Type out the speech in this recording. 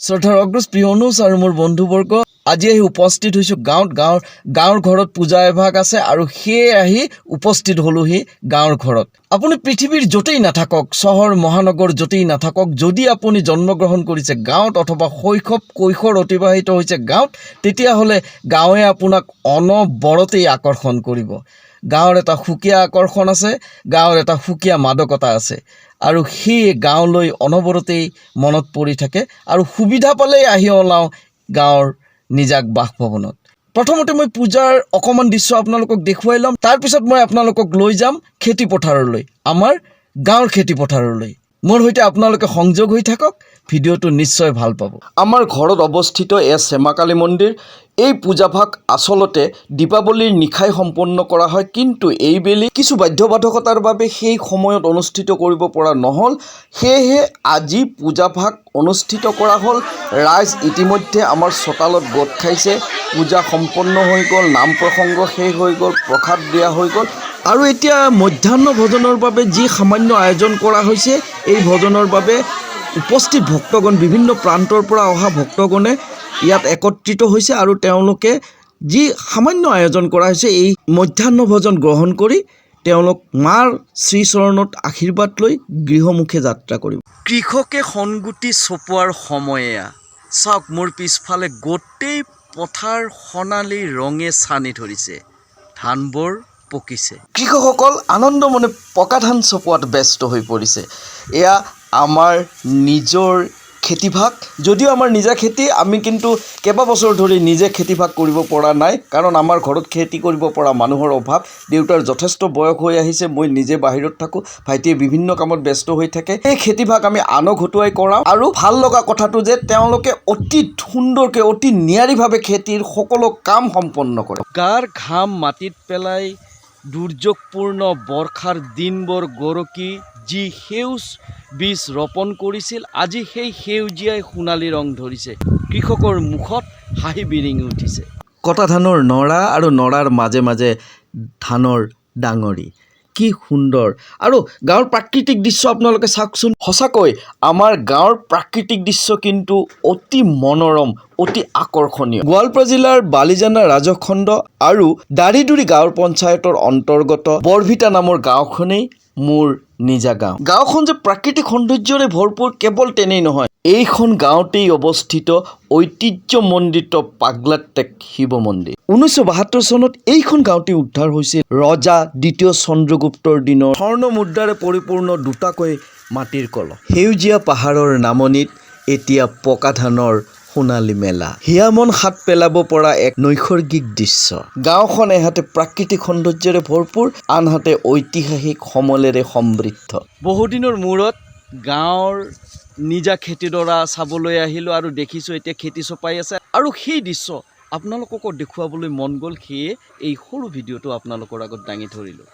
শ্ৰদ্ধাৰ অগ্ৰজ, প্ৰিয় অনুজ আৰু মোৰ বন্ধুবৰ্গ, আজি আহি উপস্থিত হৈছোঁ গাঁৱত। গাঁৱৰ ঘৰত পূজা এভাগ আছে আৰু সেয়ে আহি উপস্থিত হ'লোহি গাঁৱৰ ঘৰত। আপুনি পৃথিৱীৰ য'তেই নাথাকক, চহৰ মহানগৰ য'তেই নাথাকক, যদি আপুনি জন্মগ্ৰহণ কৰিছে গাঁৱত অথবা শৈশৱ কৈশোৰ অতিবাহিত হৈছে গাঁৱত, তেতিয়াহ'লে গাঁৱে আপোনাক অনবৰতেই আকৰ্ষণ কৰিব। গাঁৱৰ এটা সুকীয়া আকৰ্ষণ আছে, গাঁৱৰ এটা সুকীয়া মাদকতা আছে আৰু সেয়ে গাঁৱলৈ অনবৰতেই মনত পৰি থাকে আৰু সুবিধা পালেই আহি ওলাওঁ গাঁৱৰ নিজাক বাসভৱনত। প্ৰথমতে মই পূজাৰ অকণমান দৃশ্য আপোনালোকক দেখুৱাই ল'ম, তাৰপিছত মই আপোনালোকক লৈ যাম খেতি পথাৰলৈ, আমাৰ গাঁৱৰ খেতি পথাৰলৈ। মোৰ সৈতে আপোনালোকে সংযোগ হৈ থাকক, ভিডিঅ'টো নিশ্চয় ভাল পাব। আমাৰ ঘৰত অৱস্থিত এয়া শ্যামাকালী মন্দিৰ। এই পূজাভাগ আচলতে দীপাৱলীৰ নিশাই সম্পন্ন কৰা হয়, কিন্তু এইবেলি কিছু বাধ্যবাধকতাৰ বাবে সেই সময়ত অনুষ্ঠিত কৰিব পৰা নহ'ল। সেয়েহে আজি পূজাভাগ অনুষ্ঠিত কৰা হ'ল। ৰাইজ ইতিমধ্যে আমাৰ চোতালত গোট খাইছে। পূজা সম্পন্ন হৈ গ'ল, নাম প্ৰসংগ শেষ হৈ গ'ল, প্ৰসাদ দিয়া হৈ গ'ল আৰু এতিয়া মধ্যাহ্ন ভোজনৰ বাবে যি সামান্য আয়োজন কৰা হৈছে, এই ভোজনৰ বাবে উপস্থিত ভক্তগণ, বিভিন্ন প্ৰান্তৰ পৰা অহা ভক্তগণে ইয়াত একত্ৰিত হৈছে আৰু তেওঁলোকে যি সামান্য আয়োজন কৰা হৈছে, এই মধ্যাহ্ন ভোজন গ্ৰহণ কৰি তেওঁলোক মাৰ শ্ৰীচৰণত আশীৰ্বাদ লৈ গৃহমুখে যাত্ৰা কৰিব। কৃষকে সোণগুটি চপোৱাৰ সময় এয়া। চাওক, মোৰ পিছফালে গোটেই পথাৰ সোণালী ৰঙে ছানি ধৰিছে। ধানবোৰ পকিছে। কৃষকসকল আনন্দ মনে পকা ধান চপোৱাত ব্যস্ত হৈ পৰিছে। এয়া আমাৰ নিজৰ খেতিভাগ। যদিও আমাৰ নিজা খেতি, আমি কিন্তু কেইবাবছৰ ধৰি নিজে খেতিভাগ কৰিব পৰা নাই, কাৰণ আমাৰ ঘৰত খেতি কৰিব পৰা মানুহৰ অভাৱ। দেউতাৰ যথেষ্ট বয়স হৈ আহিছে, মই নিজে বাহিৰত থাকোঁ, ভাইটিয়ে বিভিন্ন কামত ব্যস্ত হৈ থাকে। এই খেতিভাগ আমি আনক হতুৱাই কৰাওঁ আৰু ভাল লগা কথাটো যে তেওঁলোকে অতি সুন্দৰকৈ, অতি নিয়াৰিভাৱে খেতিৰ সকলো কাম সম্পন্ন কৰে। গাৰ ঘাম মাটিত পেলাই দুৰ্যোগপূৰ্ণ বৰ্ষাৰ দিনবোৰ গৰকি যি সেউজ বীজ ৰোপণ কৰিছিল, আজি সেই সেউজীয়াই সোণালী ৰং ধৰিছে। কৃষকৰ মুখত হাঁহি বিৰিঙি উঠিছে। কটা ধানৰ নৰা আৰু নৰাৰ মাজে মাজে ধানৰ ডাঙৰি, কি সুন্দৰ! আৰু গাঁৱৰ প্ৰাকৃতিক দৃশ্য আপোনালোকে চাওকচোন। সঁচাকৈ আমাৰ গাঁৱৰ প্ৰাকৃতিক দৃশ্য কিন্তু অতি মনোৰম, অতি আকৰ্ষণীয়। গোৱালপাৰা জিলাৰ বালিজানা ৰাজহখণ্ড আৰু দাৰিদুৰি গাঁৱৰ পঞ্চায়তৰ অন্তৰ্গত বৰভিটা নামৰ গাঁওখনেই মোৰ নিজা গাঁও। গাঁওখন যে প্ৰাকৃতিক সৌন্দৰ্যৰে ভৰপূৰ কেৱল তেনেই নহয়, এইখন গাঁৱতেই অৱস্থিত ঐতিহ্যমণ্ডিত পাগলাটেক শিৱ মন্দিৰ। 1972 চনত এইখন গাঁৱতেই উদ্ধাৰ হৈছিল ৰজা দ্বিতীয় চন্দ্ৰগুপ্তৰ দিনৰ স্বৰ্ণ মুদ্ৰাৰে পৰিপূৰ্ণ দুটাকৈ মাটিৰ কলহ। সেউজীয়া পাহাৰৰ নামনিত এতিয়া পকা ধানৰ সোণালী মেলা। হিয়া মন শাত পেলাব পৰা এক নৈসৰ্গিক দৃশ্য। গাঁওখন এহাতে প্ৰাকৃতিক সৌন্দৰ্যৰে ভৰপূৰ, আনহাতে ঐতিহাসিক সমলেৰে সমৃদ্ধ। বহুদিনৰ মূৰত গাঁৱৰ নিজা খেতিডৰা চাবলৈ আহিলোঁ আৰু দেখিছোঁ এতিয়া খেতি চপাই আছে আৰু সেই দৃশ্য আপোনালোককো দেখুৱাবলৈ মন গ'ল। সেয়ে এই সৰু ভিডিঅ'টো আপোনালোকৰ আগত দাঙি ধৰিলোঁ।